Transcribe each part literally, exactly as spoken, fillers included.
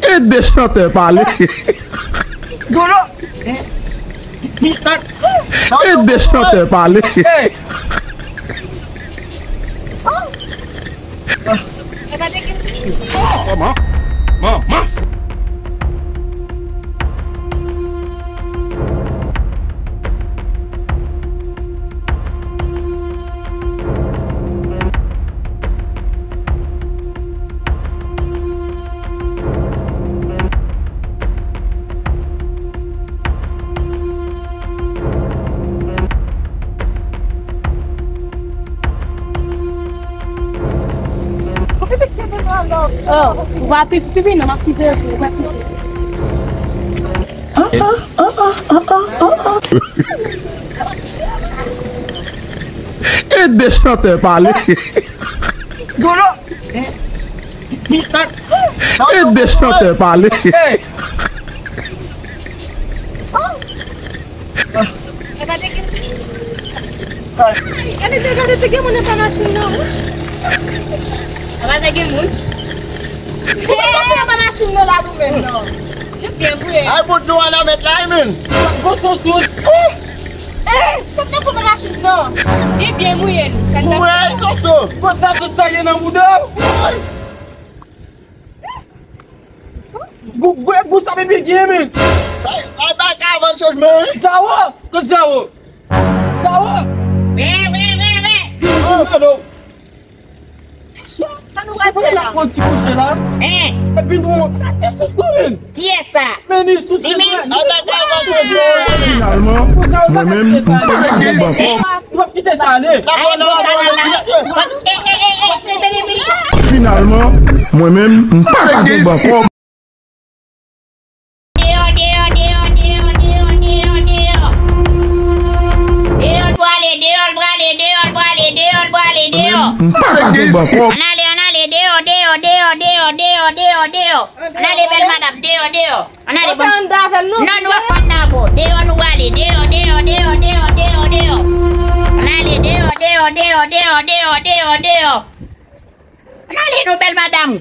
Ede chantè pale. Dolo. Ede chantè pale. Manman. Manman. Oh, ou va pi, pi, pi, non, m ap size pou ou, ou va pi. Ede chantè pale. Dolo. Ede chantè pale. Gade, te gade, te gen moun anba machin nan, wi. Anba te gen moun. Ou pa fè anba machin nan la nou menm non. Nou byen mouye. Ay, bout nou an avèk la, men. Gwo sosous. Eh, sa t ap fè anba machin nan. Li byen mouye nou. Sa t ap fè. Mwen, soso. Gwo sosous sa gen nan bouda. Gou, gou, gou sa bebe gen, men. Sa, sa pa ka avan chanjman, wi. Zawo, ko zawo. Zawo. Wi, wi, wi, wi. Vin, vin, alo. Sa nou pral fè la? Pran ti kouche la. Hein? Epi nou, ti sous nou, men. Kiyès sa? Menis, sous li, men. Finalman, mwen menm, m pa ka gen bank. Ou ap kite sa ale. Finalman, mwen menm, m pa ka gen bank. Deyò, deyò, deyò. Deyò l prale, deyò l prale, deyò l prale, deyò l prale, deyò. M pa ka gen bank. Ann ale, ann ale, deyò, deyò, deyò. Ann ale, bèl madanm, deyò, deyò. Ann ale, bon. Non, nou ap fè anndan avè w. Deyò nou prale. Deyò, deyò, deyò. Ann ale, deyò, deyò, deyò. Ann ale, non, bèl madanm.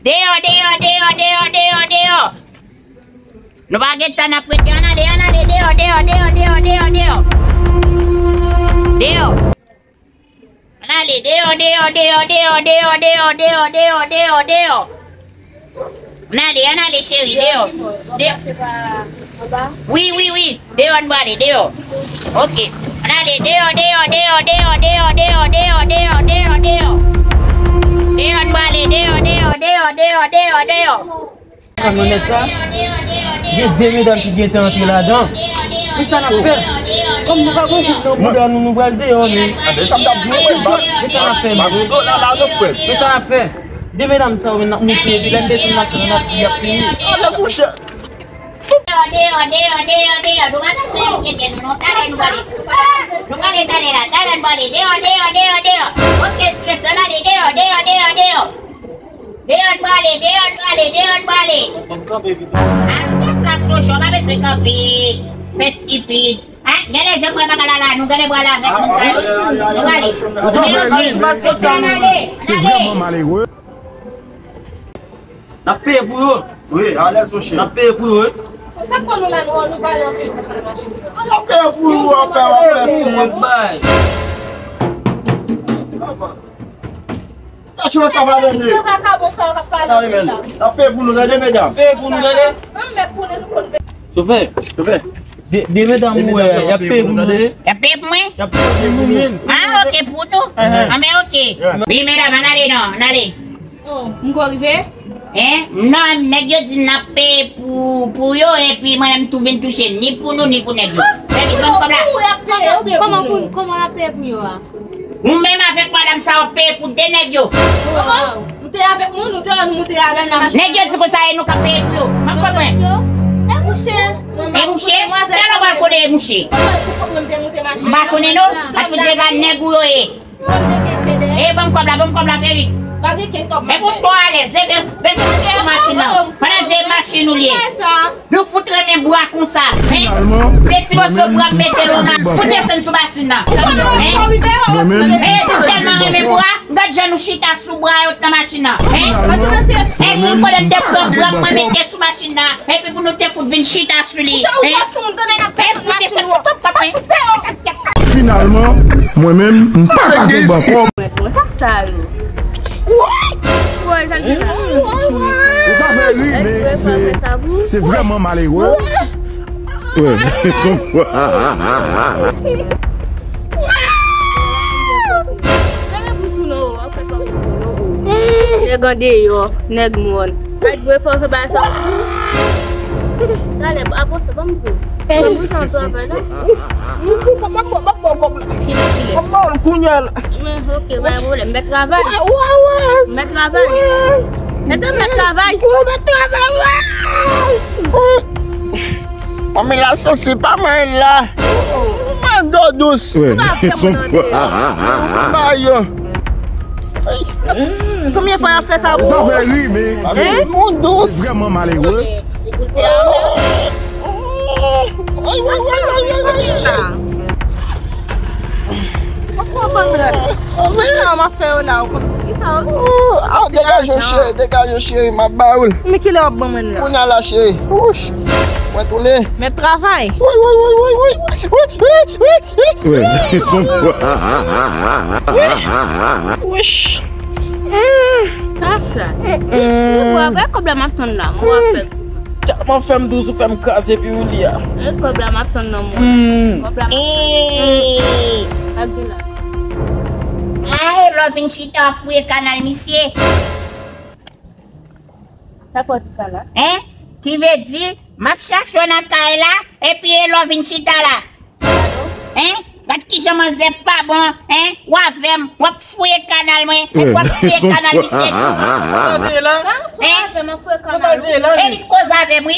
Deyò, deyò, deyò. Nou pa gen tan n ap rete. Ann ale, ann ale, deyò, deyò. Deyò. Ann ale, deyò, deyò. Ann ale, ann ale, cheri, deyò. Deyò. Wi, wi, wi. Deyò, ann prale, deyò. Ok. Ann ale, deyò, deyò. Deyò, ann prale, deyò, deyò. An, non, nèg sa. Gen de medam ki gentan antre ladan. Men sa n ap fè? Kòm nou pa gon koup nan bouda nou, nou pral deyò, men. Anben, sa m t ap di nou, men, men sa n ap fè, men. Pa gon dola ladan, frè. Men sa n ap fè? De medam sa yo, men, n ap moute, epi lè n desann machin nan, n ap di y ap fini. Deyò, deyò, deyò, deyò, deyò. Nou pa nan swen enkyete nou, non. Talè nou prale. Nou prale talè la. Talè nou prale. Deyò, deyò, deyò, deyò. Ok, stress, ann ale, deyò, deyò, deyò, deyò. Deyò n prale, deyò n prale, deyò n prale. Al nan plas nou cho, pa bezwen kanpe, fè stipid. Hein? Gade jan mwen bagay la la, nou gade bwa la avèk moun sa yo. Nou prale. Nou prale. Ann ale, ann ale. Se vrèman malere. N ap peye pou yo. Wi, alèz, monchè. N ap peye pou yo, wi. Sa k pran nou la, nou, nou pale anpil konsa nan machin nan. N ap peye pou yo, w ap fè, w ap fè si. Bay. Sa chwa sa va vende. Yo vakabon sa yo k ap pale anpil la. N ap peye pou nou, tande, medam. Peye pou nou, tande. Menm mèt konnen nou konn peye. Chofè. Chofè. De, de medam ou wè, y ap peye pou nou, tande. Y ap peye pou mwen? Y ap peye pou nou menm. Ah, ok, pou nou? Anben, ok. Wi, medam, ann ale non, ann ale. Oh, m ko rive? Hein? Non, nèg yo di n ap peye pou, pou yo, epi mwen menm tou vin touche, ni pou nou, ni pou nèg yo. Epi ban m kòb la. Kòman pou, kòman n ap peye pou yo a? Ou menm avèk madanm sa w ap peye pou de nèg yo. Kòman? Nou te avèk moun, nou te, nou te avèk machin. Nèg yo di konsa, e nou k ap peye pou yo. Mwen konprann. E mouche. E mouche? Talè w pral konnen e mouche. M pa konnen non. Paske se pa nèg ou yo ye. E ban m kòb la, ban m kòb la, fè vit. E pou m bon alèz, leve, leve sou machin nan. Pandan se machin ou li ye. Nou fout renmen bwa konsa. Hein? Se ti moso bwa m mete nou nan. Fout desann sou machin nan. Hein? E nou tèlman renmen bwa, gad jan nou chita sou bwa yo nan machin nan. Hein? E si m konnen m te pran bwa m mwen mete sou machin nan, epi pou nou te fout vin chita sou li. Hein? E fout desann sou machin nan. Finalman, mwen menm, m pa ka tonbe ankò. Mwen konn sa sa yo. Woy, sa ki sa? E sa fè ri, men se, se vrèman malere. Wè, se yon Nèg andeyò, nèg mòn. Ay, dwe fò fè bagay sa. Talè, apre sa, ban m di. Ban m di sa, travay la. Kilè, kilè? Men, ok, pa gen pwoblèm. Mèt travay. Mèt travay. Mèt travay. Manmi la sansi pa manyen la. Mwen dò dous. Mayo. Konbyen fwa y ap fè sa pou ou? Sa fè ri, men se vrèman malere. Ou goute a menm? Woy, woy, woy, woy, woy, woy. Mwen konprann rèd. Kisa w ap fè yo la, ou konn kisa w... Oh, ah, degaje w, cheri, degaje w, cheri, m ap ba ou l. Men kilè w ap ban mwen la? Kounye a la, cheri. Wouch. Mwen tounen. Mèt travay. Woy, woy, woy, woy, woy. Woy, woy, woy, woy. Wouch. Sa sa. Mwen wè kòb la m ap tann la. Mwen wè fè. Tèlman fè m dous, ou fè m kraze pi ou li a. E kòb la m ap tann nan mwen. Kòb la m ap tann. Ak de la. Ay, lè w vin chita w ap fouye kanal misye. Sa fò di sa la? Hein? Ki vle di, m ap chache w nan kay la, epi e lè w vin chita la. Hein? Gad kijan manzè pa bon, hein? W avè m, w ap fouye kanal mwen, epi w ap fouye kanal misye tou. Sa w te la? Hein? Sa w te la? E li t koze avè m, wi.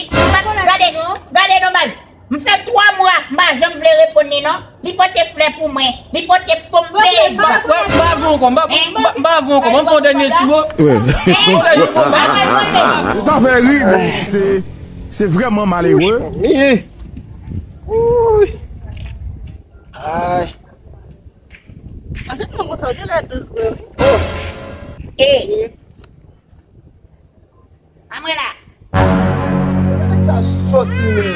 Gade, gade non, baz. M fè twa mwa, m pa janm vle reponn li, non. Li pote flè pou mwen, li pote pòm peyizan. M pa, m pa, m pa avè w ankò, m pa, m pa, m pa avè w ankò. Mwen fè yon dènye ti mo. Sa fè ri, men se, se vrèman malere. Ay. Anjèlman konsa, w te lè dous vre, wi. Oh. E. Anmwe la. Kote nèg sa soti, men?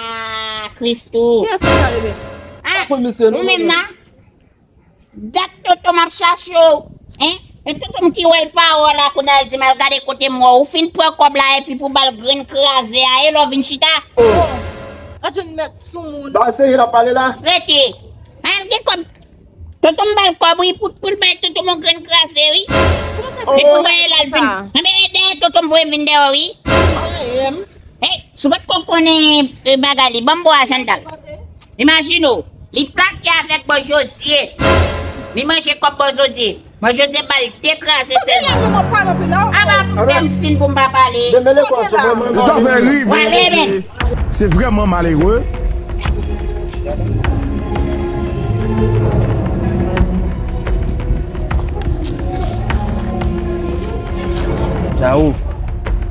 Ah, Christoo. Kiyès ki sa, bebe? Ah, ou menm nan? Dat Toto m ap chache w, hein? E Toto m ki wè l pa wè w la, kounye a l di m al gade kote m wè w. Ou fin pran kòb la epi pou ba l grenn kraze a, e lè w vin chita? Oh. Gad jan n mèt sou moun. Ba se l ap pale la. Rete. Al gen kòb. Toto m ba l kòb, wi, pou, pou l bay Toto m yon grenn kraze, wi. Li pou voye l al vin. Enben, e dèyè Toto m voye m vin dèyè w, wi. Hey, si w pa t ko konnen, eh, bagay li, ban m bò a, Jandal. Imajine w, li plake avèk bò Jozye. Li manje kòb bò Jozye. Bò Jozye ba l de kraze sèlman. Aba, fè m siy pou m pa pale. Sa fè ri, men se, se vrèman malere. Sa ou,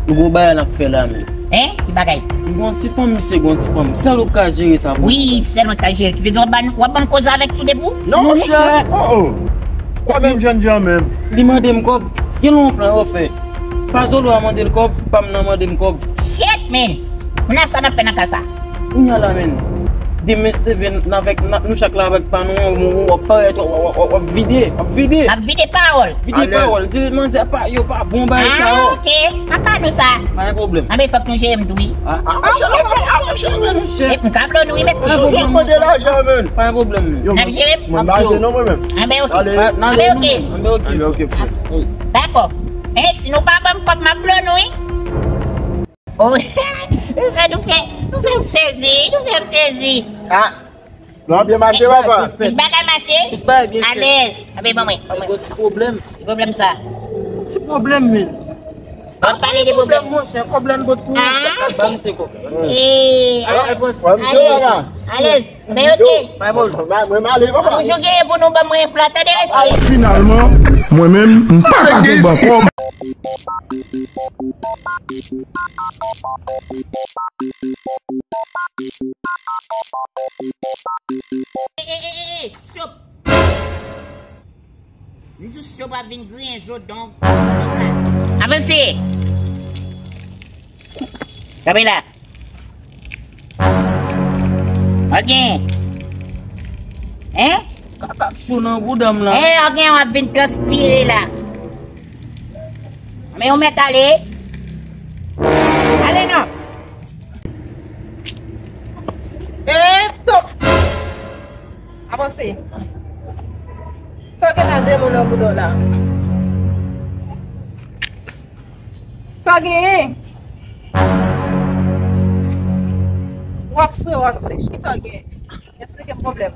nou gon bagay n ap fè la, men. Hein? Ki bagay? Nou gon ti fanm, misye gon ti fanm. Sèl ou k ka jere sa pou nou. Wi, sèl mwen k ka jere. Ki vle di w ap ban, w ap ban koze avèk tou de pou? Non, monchè. Oh, oh. Pa menm jènjan menm. Li mande m kòb. Gen lè yon plan yo fè. Pazolo a mande l kòb, pa m nan mande m kòb. Shit, man. Kounye a sa n ap fè nan ka sa? Kounye a la, men. Demen Steven, n avèk, n ap, nou chak la avèk pa nou an, w, w, w ap parèt, w, w, w, w ap vide, w ap vide. N ap vide pawòl. Vide pawòl. Di manzè pa, yo pa bon bagay sa yo. Ah, ok. Pa pa nou sa. Pa gen pwoblèm. Anben, fòk nou jere m tou, wi. Ah, ah, monchè, ah, monchè, men. E, m ka blo nou, wi, mèsi. Toujou ap mande lajan, men. Pa gen pwoblèm, men. N ap jere m. Mwen pa jere non, mwen menm. Anben, ok. Anben, ok. Anben, ok, frè. Dakò. E, si nou pa ban m kòb, m ap blo nou, wi. Oh, sa nou fè, nou fè m sezi, nou fè m sezi. Ah, nou ap byen mache, papa. Tout bagay mache? Tout bagay byen fèt. Alèz. Anben, ban mwen, ban mwen. Gon ti pwoblèm. Ki pwoblèm sa? Ti pwoblèm, men. W ap pale de pwoblèm. Monchè, kòb la n pot pou ou. Ah. Ban m se kòb la. Eh, alèz. Alèz. Mwen, ok. Mwen, mwen, mwen ale, papa. Bonjou, genyen pou nou ban mwen plat, tande, mesye. Finalman, mwen menm, m pa ka gon ban kòb. Eh, eh, eh, eh, stop. M di w stop ap vin griyen zo donk. Avanse. Kanpe la. Ok. Hein? Kaka cho nan bouda m la. Hein, ok, w ap vin transpire la. Men ou mèt ale. Ale non. Eh, stop! Avanse. Sa w gen la, demon nan bouda w la? Sa w genyen? W ap swe, w ap sèch. Ki sa w genyen? Eksplike m pwoblèm.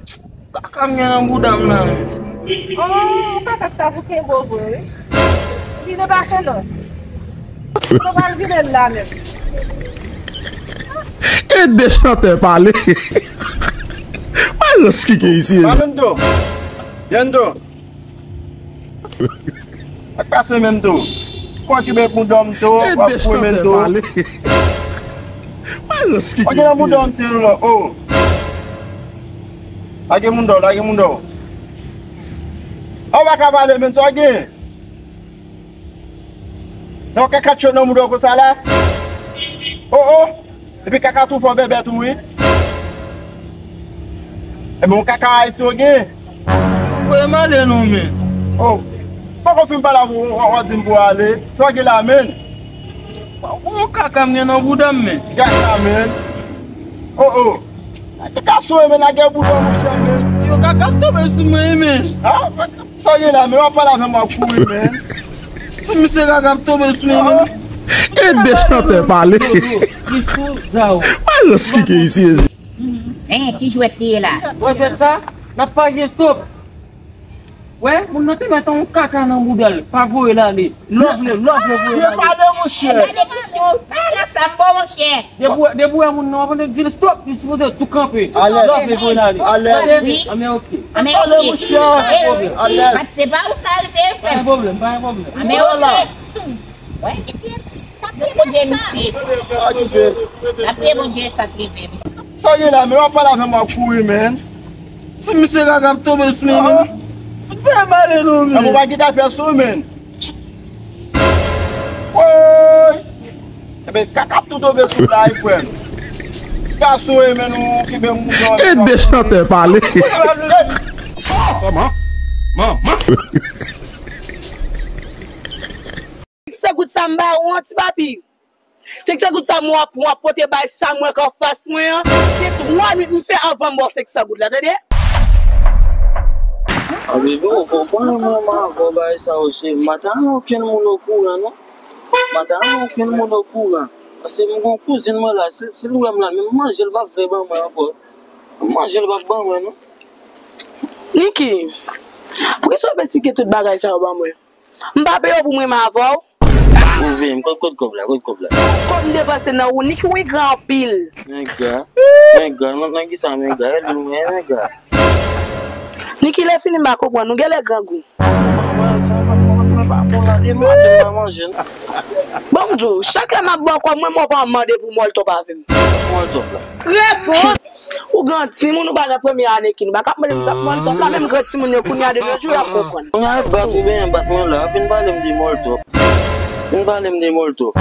Kaka m gen nan bouda m nan. Oh, kaka k ta pou kenbe w vre, wi. Vide pase non. Nou pral vide l la menm. E de chantè pale. Malòs ki gen isi. Yando. Yando. Ak pase menm tou. Kò ki ben pou dòm tou, w ap fwe menm tou. Malòs ki gen isi. Lage moun dòm te la, oh. Lage moun dòm, lage moun dòm. Ou pa ka pale, menm sa w gen. Nan kaka cho nan moun dòm konsa la. Oh, oh. Epi kaka tou fò bèbè tou, wi. Ebyen, yon kaka ayisyen w gen. Voye m ale non, men. Oh. Poko fin pale avè w, w, w di m pou ale. Sa w gen la, men? Yon kaka m gen nan bouda m, men. Kaka, men. Oh, oh. Kaka sou, men, lage bouda w, monchè, men. Yo, kaka ap tonbe sou mwen, men. Ah, sa w gen la, men? W ap pale avè m, w ap kouri, men. Ti misye kaka ap tonbe sou mwen, men. E de chantè pale. Malòs ki gen isi, ezi. Hein, ki jwèt li ye la? Wè jwèt sa? N ap parye, stop. Wè, moun nan te mete yon kaka nan bouda l. Pa voye l ale. Love le, love le, voye l ale. Pale, monchè. Gade kesyon. Pa nan sa m bon, monchè. Depi w, depi w wè moun nan w ap di l stop, li sipoze tou kanpe. Alèz. Love le, voye l ale. Alèz. Tande? Wi. Anben, ok. Anben, ok. Pale, monchè. Alèz. Bat, se pa ou sa rive fè. Pa gen pwoblèm, pa gen pwoblèm. Anben, ok. Wè, epi, n ap priye Bondye, mesye. N ap priye Bondye, sa k rive, mesye. Sa w gen la, men? W ap pale avè m, w ap kouri, men. Ti misye kaka ap tonbe sou mwen, men. Fout fè m ale non, men. Nan, ou pa gen afè sou, men. Woy! Ebyen, kaka ap tou tonbe sou la, wi, frè m. Gason, e, men, nou ki ben moun. E de chantè pale. Kòman? Manman! Senk goud sa m ba ou an, ti papi. Senk goud sa m wè w ap, w ap pote bay sa m wè k anfas mwen an. Se twa nwit m fè anvan m ba w senk san goud la, tande? A, bebe, ou konprann mwen, m avè w bay sa yo, se, m pa ta renmen okenn moun okouran, non. M pa ta renmen okenn moun okouran. Paske m gon kouzin mwen la, si, si l wè m la, menm manje l p ap vle ban mwen ankò. Manje l p ap ban mwen, non. Niki, poukisa w pa esplike tout bagay sa yo ban mwen? M pa peye w pou m renmen avè w. Ou peye m, kot, kot kòb la, kot kòb la? Kòb m depanse nan ou, Niki, ou engra anpil. Engra, engra, nan, nan kisa m engra? E li ou menm engra. Niki, lè fini m pa konprann, ou genlè grangou. Mwen, sa, sa, mwen, mwen pa bon la, de maten m pa manje, non. Bon, m di w, chak lè m ap ba w kòb, mwen, mwen pa mande pou mòltòp avè m. Mòltòp la. Trè bon. Ou gran timoun, ou pa nan premye ane ki nou pa ka mande m sa pou mòltòp la, menm gran timoun yo kounye a de nos jours y ap konprann. Kounye a bat ou byen bat mwen la, fin pale m de mòltòp. Fin pale m de mòltòp.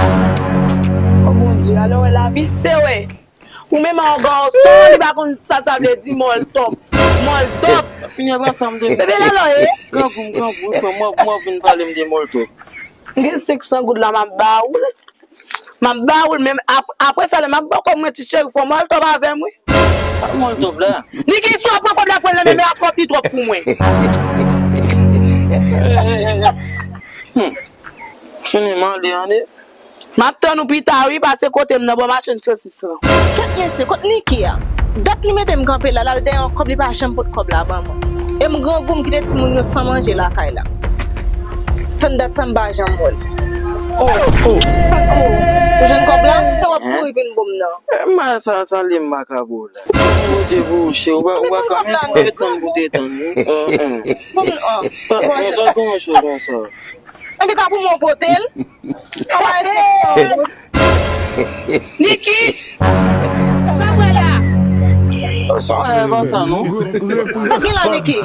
O Bondye, alò wè lavi sere. Ou menm an gason, li pa konn sa sa vle di mòltòp. Mòltòp. Fini ap ansanm de. Bebe la lò ye. Grangou m, grangou m, frè m, w ap, w ap vin pale m de mòltòp. M gen senk san goud la m ap ba ou. M ap ba ou l, men ap-, apre sa, lè m ap ba w kòb mwen, ti cheri, fò mòltòp avè m, wi. Pa mòltòp la. Niki, si w ap pran kòb la, pran l nan men, men a twòp, li twòp pou mwen. Hmm. Fini mande, tande. M ap tann ou pita, wi, pase kote m nan bò machann sosis lan. Kèt mesye, kot Niki a? Dat li mete m kanpe la, l al dèyè yon kòb, li pa janm pot kòb la ban mwen. E m grangou, m kite timoun yo san manje lakay la. Tann dat sa m pa janm wè l. Oh, oh, oh. Ou jwenn kòb la? Sa w ap kouri vin ban m nan? Eh, ma sa, sa li m makabo la. Bondye pou ou, cheri. Ou pa, ou pa ka menm pou detann, pou detann, wi. Eh, eh. Ban m, oh. Pa, pa, pa gen yon chou konsa. Epi pa pou mwen pote l. Anba e sèt san goud. Niki! Sa m wè la? Sa w wè pa sa, non. Sa gen la, Niki?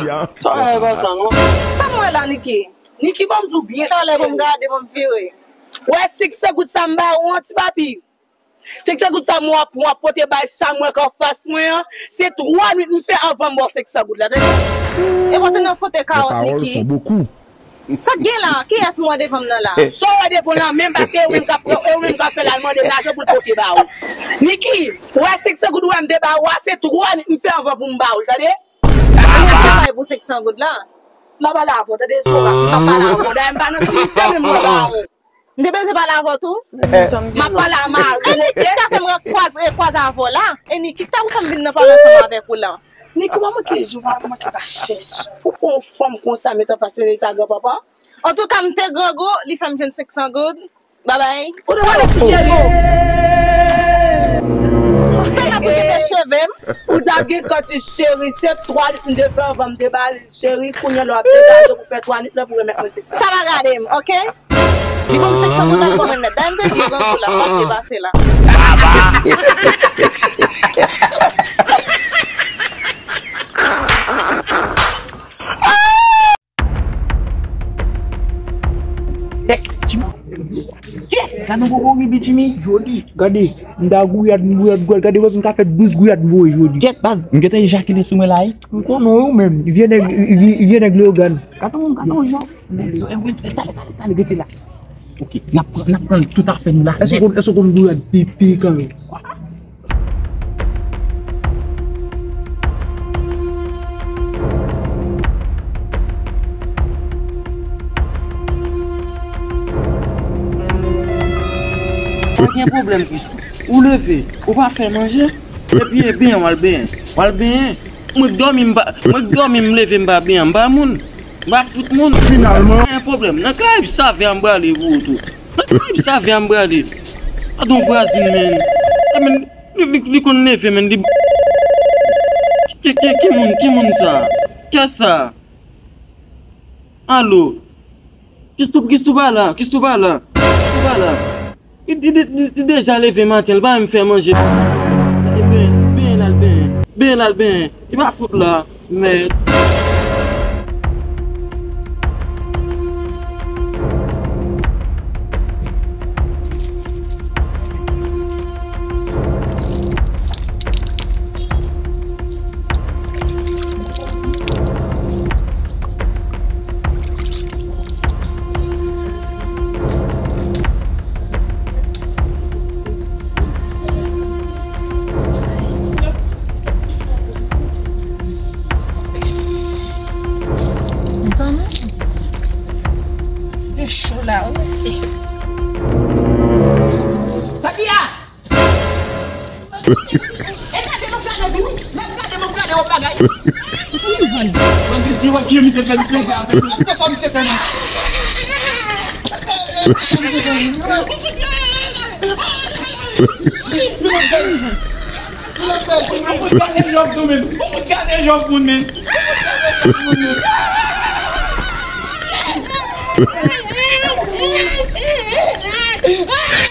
Sa w wè pa sa, non. Sa m wè la, Niki? Niki, ban m di w byen. Talè, ban m gade, ban m vire. Wè, senk san goud sa m ba ou an, ti papi. Senk san goud sa m w ap, w ap pote bay sa m wè k anfas mwen an. Se twa nwit m fè anvan m ba w senk san goud la, tande? E w te nan fote kawòt, Niki. Sa gen la? Kiyès m wè devan m nan la? Sa w wè devan w nan menm, paske e ou menm k ap, e ou menm k ap fè l al mande lajan pou l pote ba ou. Niki, w wè senk san goud ou wè m te ba ou a, se twa nwit m fè anvan pou m ba ou l, tande? Mwen travay pou senk san goud la. M pa pale avè w, tande, Zoba, m pa pale avè w. Dayè m pa nan simityè menm mwen ba ou. M te bezwen pale avè w tou. M ap pale a mari w, oke? E Niki k ta fè m kwaze, kwaze avè w la. E Niki k ta pou fè m vin nan pale ansanm avèk ou la. Niki, w pa manke jou, w pa manke pa chèch. Pou pran yon fanm konsa, met anfas eta granpapa. Antouka, m te grangou, li fè m jwenn senk san goud. Babay. Ou te wale ti cheri. Fè m ap kite cheve m. Ou ta gen kòb ti cheri, se twa nwit m te fè anvan m te ba li cheri, kounye a lè w ap degaje pou fè twa nwit la pou remèt mwen senk san. Sa va gade m, oke? Li ban m senk san goud la, l ban mwen nèt. Dayè m te byen grangou la, m pa t depase la. Gade yon bobo ribi, Jimmy, joli. Gade, m ta gouyad, m gouyad, gouyad. Gade, wè, m ka fè douz gouyad, m voye joli. Kèt, baz, m gentan ejakile sou mwen la, wi. M konnen w menm, vye nèg, vye, vye nèg Leyogàn. Gade yon, gade yon jan. Talè, talè, talè, rete la. Ok, n ap pran, n ap pran tout afè nou la. Èske w konn, èske w konn gouyad pipi kanmenm? Pa gen pwoblèm, Christoo. Ou leve, ou pa fè manje, epi e benyen w al benyen. W al benyen. Mwen k dòmi, m pa, mwen k dòmi, m leve, m pa benyen, m pa moun. M pa fout moun. Finalman. Pa gen pwoblèm. Nan Karayib sa vè a m prale pou ou tou. Nan Karayib sa vè a m prale. Gad yon vwazin, menn. A, menn, li, li, li konn leve, menn. Li, ki, ki, ki moun, ki moun sa? Kiyès sa? Alo? Christoo, Christoo pa la, Christoo pa la, Christoo pa la. Li, li, li, li deja leve maten, li pa menm fè manje. Li benyen, benyen l al benyen, benyen l al benyen. Li pa fout la, mèd. Mezanmi, e cho la wi, mèsi. Papi a! E gade m ap gade tou wi. Lè m gade m ap gade yon bagay. Wi, Van. Van, di wè ki misye fè, misye fè avè m. Kisa misye fè la? Ou fout gade jòf tou, men. Ou fout gade jòf moun, men.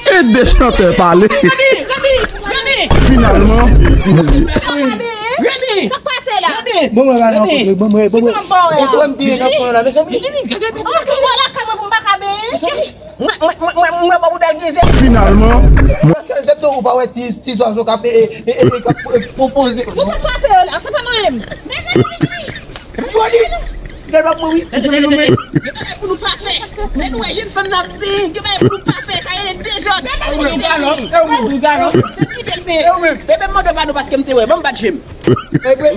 E de chantè pale. Finalman. Remy! Sa k pase la? Remy! Bon, mwen, mwen, mwen, mwen, mwen, mwen. Ou wè m di, mezanmi. Ou vin lakay mwen pou m pa ka benyen? Mwen, mwen, mwen, mwen, mwen, ba ou dal gize. Finalman. Mwen, se zèb tou, ou pa wè ti, ti zwazo k ap, e, e, e, e, k ap, e, pwopoze. Bon, sa k pase yo la? Se pa mwen menm. Mezanmi, mezanmi. Jodi, lè l ap mouri, gen bagay pou nou pa fè. Lè nou wè jèn fanm nan ap benyen, gen bagay pou nou pa fè. Sa rele dezòd. Ou menm, ou menm, ou menm. Se kite l benyen. Bebe, m mande padon paske m te wè. Ban m bat je m. Epi, epi,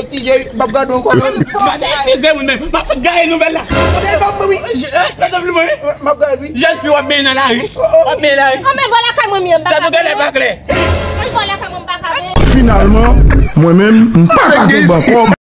epi, epi, m ap gade w kòman. M ap eskize moun menm. M ap fout gaye nouvèl la. Mande pa mwen, wi. Je, eh, pa ekzanp mwen, wi. M ap gade, wi. Jèn fi w ap benyen nan lari. W ap benyen lari. Anmè, vwala kay mwen, m pa ka benyen. Tèt ou genlè pa klè. Anmè, vwala kay mwen, m pa ka benyen. Finalman, mwen menm, m pa ka kenbe ankò.